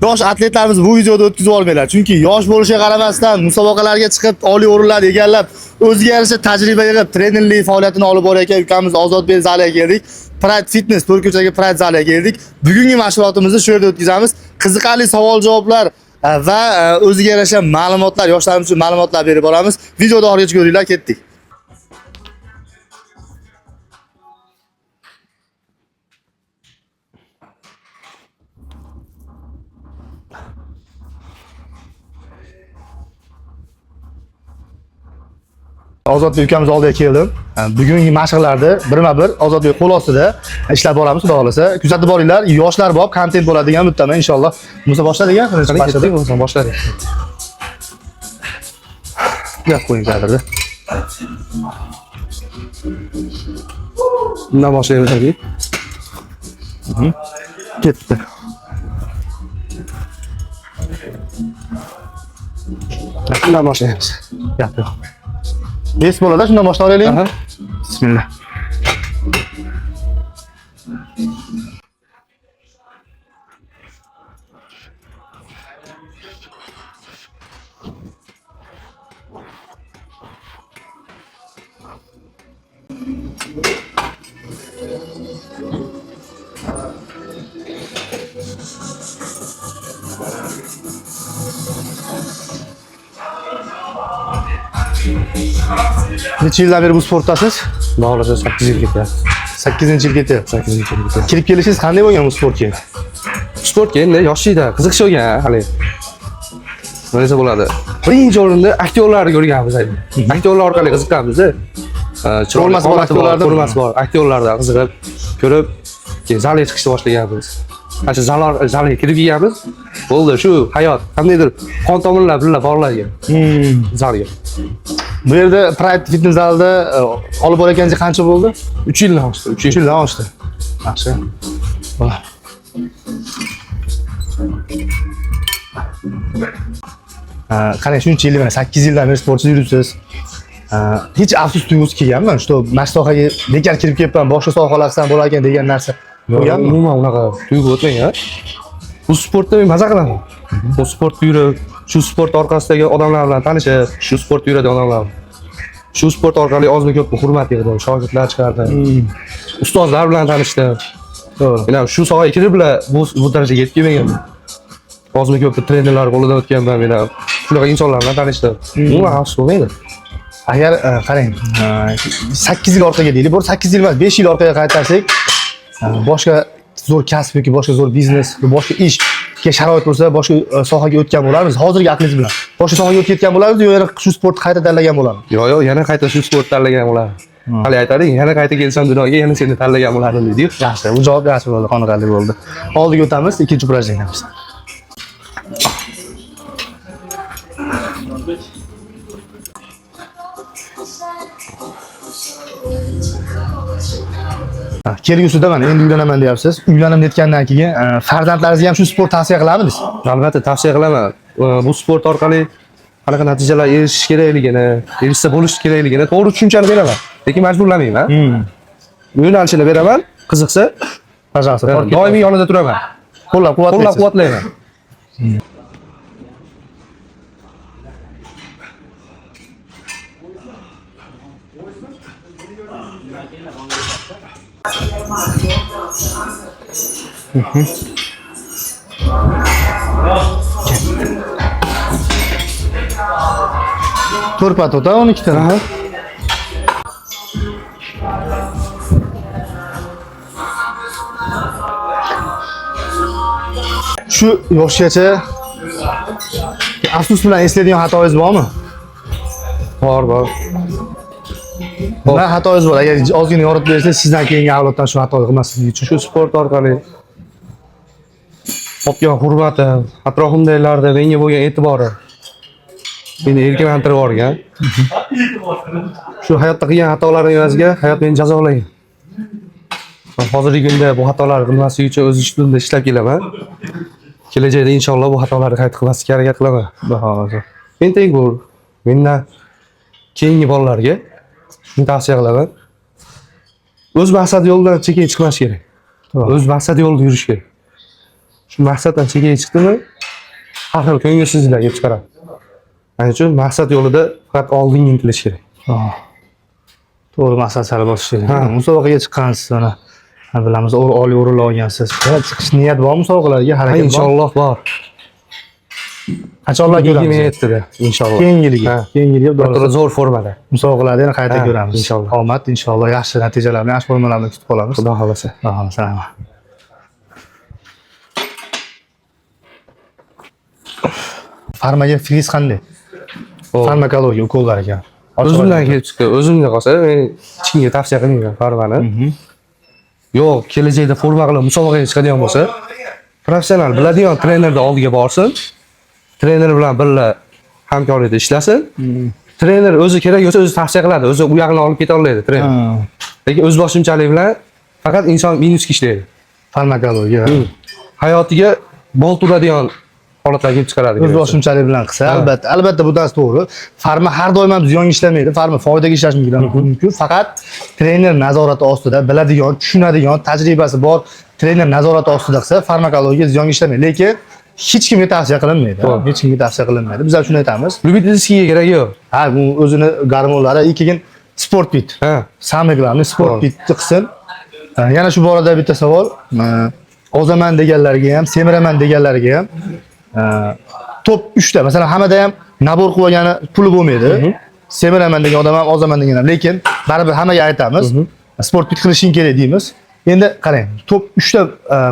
Yosh atletlarimiz bu videoda o'tkazib olmanglar. Chunki yosh bo'lishiga qaramasdan musobaqalarga chiqib, oliy o'rinlarni egallab, o'ziga yarasha tajriba yig'ib, trenerlik faoliyatini olib borayotgan ukamiz Ozodbek zaliga keldik. Pride Fitness To'rtko'chagi Pride zaliga keldik. Bugungi mashg'ulotimizni shu yerda o'tkazamiz. Qiziqarli savol-javoblar va o'ziga yarasha ma'lumotlar, yoshlarimiz uchun ma'lumotlar berib boramiz. Videoda oxirigacha ko'ringlar, ketdik. Ozodbek ukamiz oldiga keldim. Bugungi mashqlarni birma-bir Ozodbek qo'l ostida ishlab boramiz, xudo xolasa. Kuzatib boringlar, yoshlar bop kontent bo'ladi degan umiddaman inshaalloh. Musa boshladik, a? Boshladik, bo'lsa boshladik. Gap qo'ying kadrda. Bundan boshlaymiz aka. Ketdi. Bundan boshlaymiz. Gap yo'q. Bes bo'ladi, shundan boshlab olaylik. Aha. Bismillah. Necha yildan beri bu sportdasiz? Xudo xolasa 8 yil ketyapti. 8-yil ketyapti. 8 yil ketyapti. Kirib kelishingiz qanday bo'lgan bu sportga? Sportga endi yoshlikda qiziqish bo'lgan hali. Nima desa bo'ladi? Birinchi o'rinda aktyorlarni ko'rganmiz. Aktyorlar orqali qiziqqanmiz. Chiroyli Ko'rmasi bor qomati bor, aktyorlardan. ko'rmasi bor aktyorlardan qiziqib ko'rib, keyin zalga chiqishni boshlaganmiz. Ana shu zal zalga kirib kelganmiz. Bo'ldi, shu hayot qandaydir qon tomirlar birga bog'langan zalga. Bu yerda Pride Fitness zalida olib borayotganingiz qancha bo'ldi? 3 yildan oshdi, 3 3 yil. yildan oshdi. Yaxshi. Bo'la. Qarang, shuncha yil mana 8 yildan beri sportchi yuribsiz. Hech afsus tuyg'usi kelganmi? Shu mana shu sohaga bekor kirib kelibman, boshqa sohalar qilsam bo'lar ekan degan narsa bo'lganmi? Umuman unaqa tuyg'u o'tmagan. Bu sportda men maza qilaman. Bu sportda yurib, shu sport orqasidagi odamlar bilan tanishib, shu sportda yuradigan odamlar. Shu sport orqali ozmi ko'pmi hurmat yig'dim, shogirdlar chiqardim, ustozlar bilan tanishdim. To'g'ri. Men ham shu sohaga kiribla bu darajaga yetib kelmaganman. Ozmi ko'pmi trenerlar qo'lidan o'tganman men ham. Shunaqa insonlar bilan tanishdim. Umuman afsus bo'lmaydi. Agar qarang, 8 yil orqaga deylik, bu 8 yil emas, 5 yil orqaga qaytarsak, boshqa zo'r kasb yoki boshqa zo'r biznes, boshqa ishga sharoit bo'lsa, boshqa sohaga o'tgan bo'larmiz. Hozirgi aqlingiz bilan. Boshqa sohaga o'tib ketgan bo'larmiz yo yana shu sportni qayta tanlagan bo'larmiz. Yo'q, yo'q, yana qayta shu sport tanlagan bo'lardim. Hali aytadi, yana qayta kelsam dunyoga yana seni tanlagan bo'lardim deydi-yu. Yaxshi, bu javob yaxshi bo'ldi, qoniqarli bo'ldi. Oldiga o'tamiz, ikkinchi упражнениemiz. Ha, kelgusida mana endi uylanaman deyapsiz. Uylanib netgandan keyin farzandlaringizga ham shu sport tavsiya qilamidingiz? Albatta tavsiya qilaman. Bu sport orqali qanaqa natijalar erishish kerakligini, erishsa bo'lishi kerakligini to'g'ri tushunchani beraman. Lekin majburlamayman. Yo'nalishini beraman, qiziqsa Пожалуйста, doimiy yonida turaman. qo'llab-quvvatlaysiz. Qo'llab-quvvatlayman. To'rt patota, 12 ta. Shu yoshgacha afsus bilan eslaydigan xatoyingiz bormi? Bor, bor. Nima xatoyingiz bor? Agar ozgina yoritib bersangiz, sizdan keyingi avloddan shu xatoni qilmasligi uchun. Shu sport orqali topgan hurmatim, atrofimdagilarda menga bo'lgan e'tibori meni erkalantirib yuborgan. Shu hayotda qilgan xatolarim evaziga hayot meni jazolagan. Man hozirgi kunda bu xatolarni qilmaslik uchun o'z ustimda ishlab kelaman. Kelajakda inshaalloh bu xatolarni qayta qilmaslikka harakat qilaman. Xudo xohlasa. Men tengqur, mendan keyingi bolalarga shuni tavsiya qilaman. O'z maqsadi yo'lidan chekka chiqmas kerak. To'g'ri. O'z maqsadi yo'lida yurish kerak. Shu maqsaddan chekkaga chiqdimi, har xil ko'ngilsizliklar kelib chiqaradi. Shuning uchun maqsad yo'lida faqat oldinga intilish kerak. Oh. To'g'ri, maqsad sari bosish kerak. Ha. Musobaqaga chiqqansiz mana. Ha, bilamiz, oliy o'rinlar olgansiz. Ha, chiqish niyat bormi musobaqalarga? Ha, Harakat bor. inshaalloh bor. Qachonlar ko'ramiz? 27da inshaalloh. Keyingi yilgi. Ha. Keyingi yilgi Bir xudo xohlasa zo'r formada. musobaqalarda yana qayta Ha, ko'ramiz. inshaalloh. Omad inshaalloh, yaxshi natijalar bilan, yaxshi formalar bilan kutib qolamiz. Xudo xohlasa. Xudo xohlasa. Rahmat. Farmaga fikringiz qanday? Farmakologiya ukollar ekan. O'zimdan kelib chiqdi. O'zimga qolsa, men hech kimga tavsiya qilmayman farmani. Yo'q, kelajakda forma qilib musobaqaga chiqadigan bo'lsa, professional biladigan trenerni oldiga borsin. Trener bilan birga hamkorlikda ishlasin. Trener o'zi kerak bo'lsa o'zi tavsiya qiladi, o'zi u yog'ini olib keta oladi trener. Lekin o'z boshimchalik bilan faqat inson minusga ishlaydi. Farmakologiya. Hayotiga bolt uradigan holatlar kelib chiqaradi. O'z boshimchalik bilan qilsa, albatta, albatta bu narsa to'g'ri. Farma har doim ham ziyonga ishlamaydi. Farma foydaga ishlashi mumkin. Faqat trener nazorati ostida, biladigan, tushunadigan, tajribasi bor trener nazorati ostida qilsa, farmakologiya ziyonga ishlamaydi. Lekin hech kimga tavsiya qilinmaydi. To'g'ri. Hech kimga tavsiya qilinmaydi. Biz ham shuni aytamiz. Любительский ga keragi yo'q. Ha, bu o'zini gormonlari, keyin sport bit. Ha. Самое главное sport To'g'ri. bitni qilsin. Yana shu borada bitta savol. Ozaman deganlarga ham, semiraman deganlarga ham top 3 ta, masalan, hammada ham набор qilib olgani puli bo'lmaydi. Semiraman degan odam ham, ozaman degan ham, lekin baribir hammaga aytamiz. Sport bit qilishing kerak deymiz. Endi qarang, top 3 ta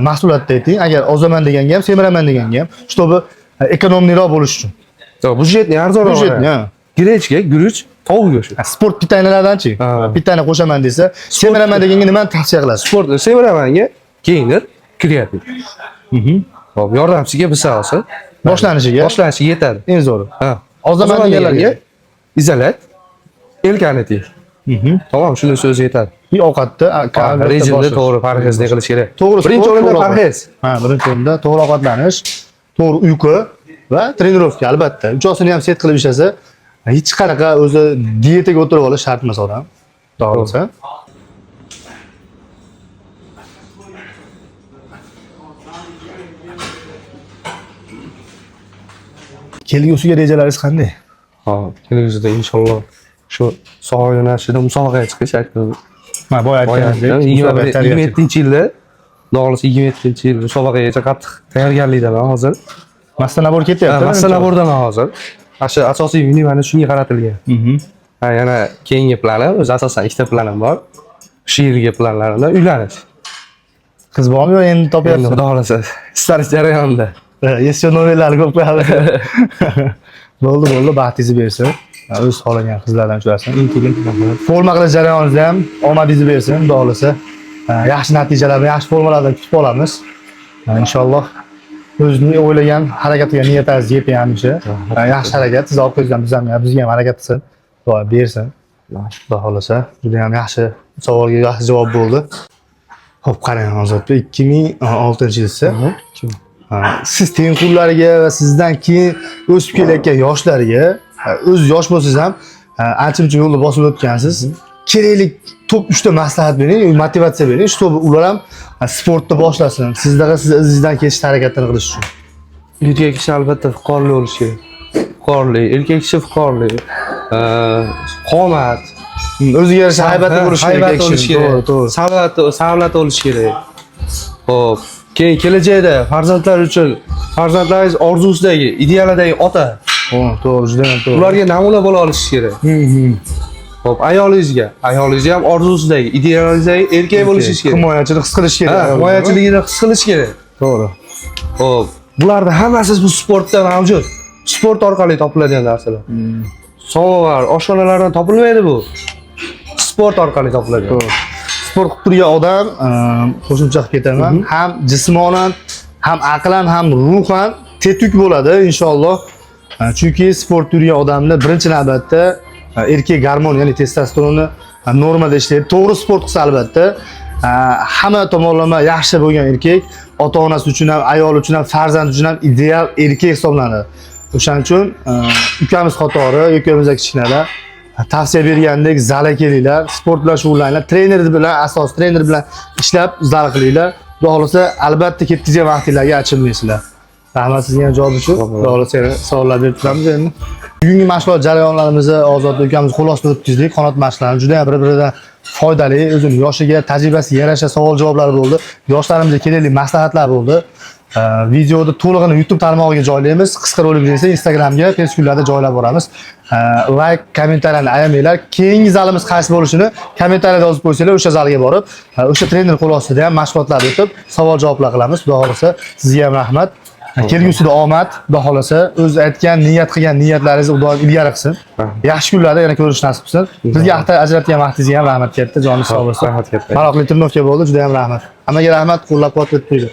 mahsulotni ayting. Agar ozaman deganga ham, semiraman deganga ham, чтобы экономный roq bo'lish uchun. To'g'ri, byudjetni arzonroq. Byudjetni, ha. Grechka, guruch, tovuq go'shti. Ha, sport bitaynalardanchi? Ha. Bittani qo'shaman desa, semiraman deganga nimani tavsiya qilasiz? Sport semiramanga keyindir kreatin. Hop, yordamchiga bir olsin. Boshlanishiga Boshlanishiga yetadi. eng zo'ri. Ha. Ozaman deganlarga izolat, L-karnitin. Tamom, shuni so'zi yetadi. Bir ovqatda Ha, rejimni to'g'ri parhezni qilish kerak. To'g'ri, Birinchi sport, o'rinda to'g'ri ovqat. parhez. Ha, birinchi o'rinda to'g'ri ovqatlanish, to'g'ri uyqu va trenirovka albatta. Uchosini ham set qilib ishlasa, hech qanaqa o'zi dietaga o'tirib olish shart emas odam. To'g'risi. Kelgusiga rejalaringiz qanday? Hop, kelgusida inshaalloh shu soha yo'nalishida musobaqaga chiqish aytdim. Ma boya aytganingizdek, musobaqa tayyorgarlik. 27-yilda, xudo xohlasa 27-yil musobaqagacha qattiq tayyorgarlikdaman hozir. Massa набор ketyapti. Massa набор daman hozir. Mana shu asosiy внимание shunga qaratilgan. Ha, yana keyingi planim, o'zi asosan ikkita planim bor. Shu yilgi planlarimda uylanish. Qiz bormi yo endi Endi topyapsiz? xudo xohlasa istarish jarayonida. Еще nomerlarni ko'p qo'yadi. Bo'ldi, bo'ldi, baxtingizni bersin. O'z xohlagan qizlardan uchrasin. Eng keyin forma qilish jarayoningizda ham omadingizni bersin, xudo xohlasa. Yaxshi natijalar bilan, yaxshi formalardan kutib qolamiz. Inshaalloh o'zining o'ylagan, harakat qilgan niyatingizga yeting hamisha. Yaxshi harakat, siz orqangizdan biz ham, bizga ham harakat qilsin. Xudo bersin. Xudo xohlasa, juda ham yaxshi savolga yaxshi javob bo'ldi. Xo'p, qarang, Ozodbek 2006-yilsi. Ha, siz tengqurlariga va sizdan keyin o'sib kelayotgan yoshlarga, o'z yosh bo'lsangiz ham ancha-muncha yo'lni bosib o'tgansiz. Kerakli top 3 ta maslahat bering, motivatsiya bering, чтобы ular ham sportni boshlasin. Sizdaqa siz izingizdan ketish harakatini qilish uchun. Erkak kishi albatta viqorli bo'lishi kerak. Viqorli, erkak kishi viqorli. Qomat, O'ziga yarasha haybatli bo'lishi kerak. haybat Erkak bo'lishi kishining. kerak. To'g'ri, to'g'ri. Savlat, savlat bo'lishi kerak. Xo'p, keyin kelajakda farzandlar uchun farzandlaringiz orzusidagi, idealidagi ota, To'g'ri, juda ham to'g'ri. ularga namuna bo'la olishi kerak. Xo'p, ayolingizga, ayolingizni ham orzusidagi, idealidagi erkak bo'lishi kerak. Himoyachilik his qilish kerak. Ha, himoyachiligini his qilish kerak. To'g'ri. Xo'p, bularni hammasi bu sportda mavjud. Sport orqali topiladigan narsalar. Samovar, oshxonalardan topilmaydi bu. Sport orqali topiladi. To'g'ri. Sport qilib turgan odam, qo'shimcha qilib ketaman, ham jismonan, ham aqlan, ham ruhan tetik bo'ladi inshaalloh. Chunki sport yurgan odamni birinchi navbatda erkak gormon, ya'ni testosteronni normada ishlaydi. To'g'ri sport qilsa albatta, hamma tomonlama yaxshi bo'lgan erkak ota-onasi uchun ham, ayoli uchun ham, farzandi uchun ham ideal erkak hisoblanadi. O'shaning uchun ukamiz qatori yoki o'zimizdan kichkinalar tavsiya bergandek zalga kelinglar, sport bilan shug'ullaninglar, trener bilan, asos trener bilan ishlab zal qilinglar. Xudo Xudo xohlasa, albatta ketkazgan vaqtinglarga achinmaysizlar. Rahmat sizga ham javob uchun. Xudo xohlasa, yana savollar berib turamiz endi. Bugungi mashg'ulot jarayonlarimizni Ozod ukamiz xulosa o'tkazdik. Qanot mashqlarini juda ham bir-biridan foydali, o'zini yoshiga, tajribasiga yarasha savol javoblar bo'ldi. Yoshlarimizga kerakli maslahatlar bo'ldi. Videoda to'lig'ini YouTube tarmog'iga joylaymiz. Qisqa rolik esa Instagramga tez kunlarda joylab boramiz. Like, kommentariyani ayamanglar. Keyingi zalimiz qaysi bo'lishini kommentariyada yozib qo'ysanglar, o'sha zalga borib, o'sha trener qo'l ostida ham mashg'ulotlar o'tib, savol javoblar qilamiz. Xudo xohlasa, sizga ham rahmat. Kelgusida omad, Xudo xohlasa, o'z aytgan, niyat qilgan niyatlaringizni Xudo ilgari qilsin. Yaxshi kunlarda yana ko'rish nasib qilsin. Bizga ajratgan vaqtingizga ham rahmat katta, joningiz sog' bo'lsin. Rahmat katta. Maroqli тренировка bo'ldi, juda ham rahmat. Hammaga rahmat, qo'llab-quvvatlab qo'ydi.